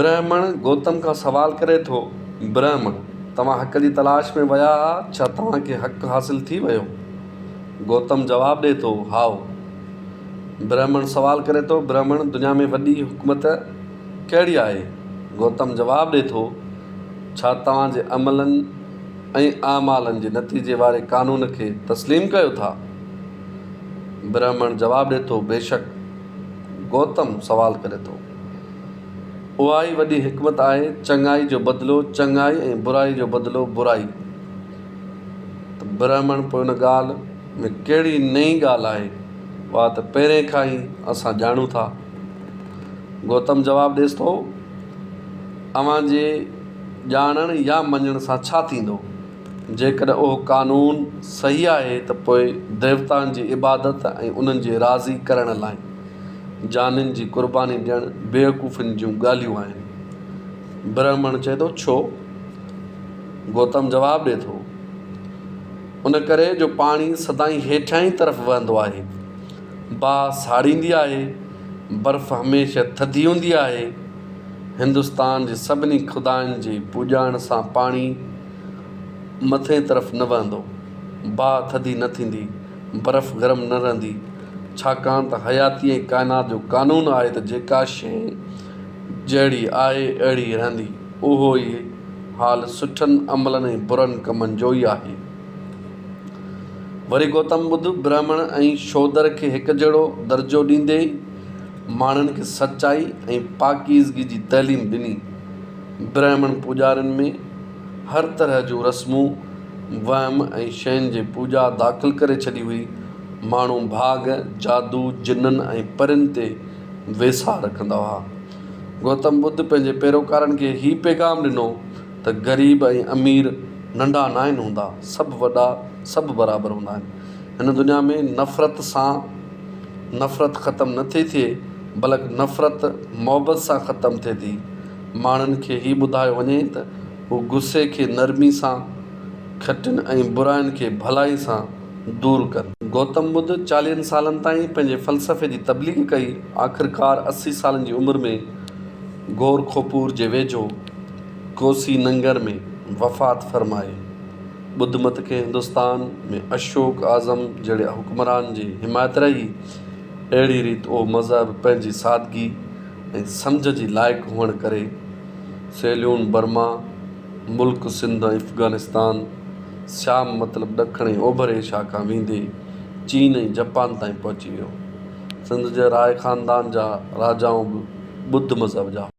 برهمڻ گوتم کان سوال ڪري ٿو، برهمڻ، توهان حق جي تلاش ۾ ويا ها، ڇا توهان کي حق حاصل ٿي ويو؟ گوتم جواب ڏئي ٿو، هائو. برهمڻ سوال ڪري ٿو، برهمڻ، دنيا ۾ وڏي حڪمت ڪهڙي آهي؟ گوتم جواب ڏئي ٿو، ڇا توهان جي عملن ۽ اعمالن جي نتيجي واري قانون کي تسليم ڪيو ٿا؟ برهمڻ جواب ڏئي ٿو، بيشڪ. گوتم سوال ڪري ٿو، اها ئي وڏي حڪمت آهي، چڱائي جو بدلو چڱائي ۽ برائي جو بدلو برائي. ته برهمڻ پوء ان ڳالهه ۾ ڪهڙي نئين ڳالهه آهي، اها ته پهرين کان ئي اسان ڄاڻون ٿا. گوتم جواب ڏئيس ٿو، اوهان جي ڄاڻڻ يا مڃڻ سان ڇا ٿيندو؟ جيڪڏهن اهو قانون صحيح آهي ته پوء ديوتائن جي عبادت ۽ انهن جي راضي ڪرڻ لاء جانين جي قرباني ڏيڻ بيوقوفين جون ڳالهيون آهن. برهمڻ چئي ٿو، ڇو؟ گوتم جواب ڏئي ٿو، ان ڪري جو پاڻي سدائين هيٺاهين طرف وهندو آهي، باهه ساڙيندي آهي، برف هميشه ٿڌي هوندي آهي. هندستان جي سڀني خدائن جي پوڄائڻ سان پاڻي مٿئين طرف نه وهندو، باهه ٿڌي نه ٿيندي، برف گرم نه رهندي، ڇاڪاڻ ته حياتي ۽ ڪائنات جو قانون آهي ته جيڪا شيء جهڙي آهي اهڙي ئي رهندي. اهو ئي حال سٺن عملن ۽ برن ڪمن جو ئي آهي. وري گوتم ٻڌ برهمڻ ۽ شودر کي هڪ جهڙو درجو ڏيندي ماڻهن کي سچائي ۽ پاڪيزگي جي تعليم ڏني. برهمڻ پوڄارين ۾ هر طرح جون رسمون، وهم ۽ شين جي پوڄا داخل ڪري ڇڏي هئي. ماڻهو ڀاڳ، جادو، جنن ۽ پرين تي ويساهه رکندا هئا. گوتم ٻڌ پنهنجي پيروڪارن کي هي پيغام ڏنو ته غريب ۽ امير ننڍا ناهن هوندا، سڀ وڏا، سڀ برابر هوندا آهن. هن دنيا ۾ نفرت سان نفرت ختم نه ٿي ٿئي، بلڪ نفرت محبت سان ختم ٿئي ٿي. ماڻهن کي هي ٻڌايو وڃي ته هو غصي کي نرمي سان کٽن ۽ براين کي ڀلائي سان دور ڪن. گوتم ٻڌ چاليهن سالن تائين پنهنجي فلسفي جي تبليغ ڪئي. آخرڪار 80 سالن جي عمر ۾ گورکپور جي ويجهو ڪوسي ننگر ۾ وفات فرمائي. ٻڌ مت کي هندستان ۾ اشوڪ اعظم جهڙي حڪمران جي حمايت رهي. اهڙي ريت اهو مذهب پنهنجي سادگي ۽ سمجهه جي لائق هئڻ ڪري سيلون، برما، ملڪ سنڌ ۽ افغانستان، سيام مطلب ڏکڻ ۽ اوڀر ايشيا کان ويندي چين ۽ جپان تائين پهچي ويو. سنڌ جي راء خاندان جا راجائون به ٻڌ مذهب جا هئا.